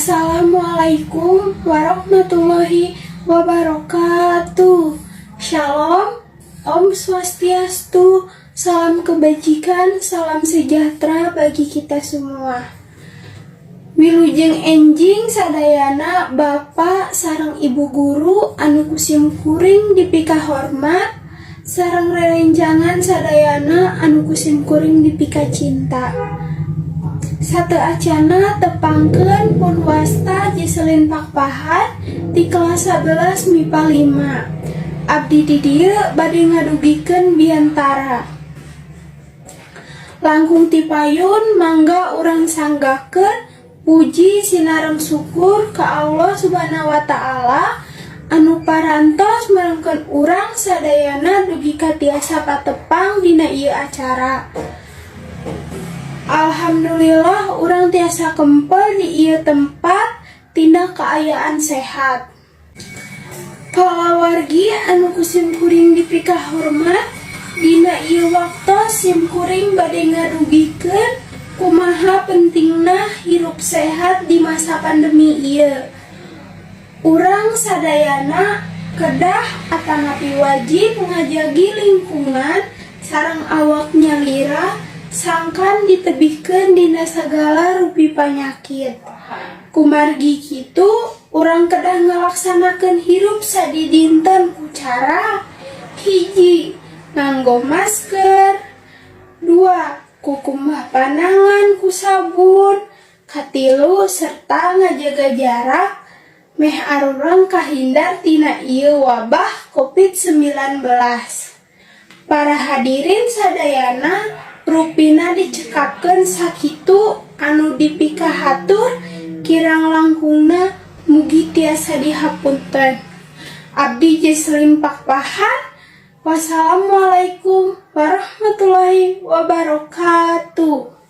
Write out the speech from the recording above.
Assalamualaikum warahmatullahi wabarakatuh. Shalom, Om Swastiastu, salam kebajikan, salam sejahtera bagi kita semua. Wilujeng enjing sadayana, Bapak sareng Ibu guru anu ku sim kuring dipika hormat, sareng rerencangan sadayana anu ku sim kuring dipika cinta. Sateuacana tepangkeun, pun wasta Jesselyn Pakpahan di kelas 11 MIPA 5. Abdi di dieu bade ngadugikeun biantara. Langkung tipayun, mangga urang sanggakeun puji sinareng syukur ka Allah Subhanahu wa Ta'ala anu parantos merengkeun urang sadayana dugi ka tiasa patepang dina ieu acara. Alhamdulillah, urang tiasa kempel di ieu tempat tina kaayaan sehat. Palawargi anu ku sim kuring dipika hormat, dina ieu waktos sim kuring bade ngadugikeun kumaha pentingna hirup sehat di masa pandemi ieu. Urang sadayana kedah atanapi wajib ngajagi lingkungan sareng awak nyalira sangkan ditebihkeun dina sagala rupi panyakit. Kumargi kitu, urang kedah ngalaksanakeun hirup sadidinten ku cara: 1, nganggo masker; 2, kukumbah panangan ku sabun; 3, serta ngajaga jarak meh arurang kahindar tina ieu wabah COVID-19. Para hadirin sadayana, rupina dicekapkeun sakitu anu dipikahatur, kirang langkungna mugi tiasa dihapunten. Abdi Jesselyn Pakpahan. Wassalamualaikum warahmatullahi wabarakatuh.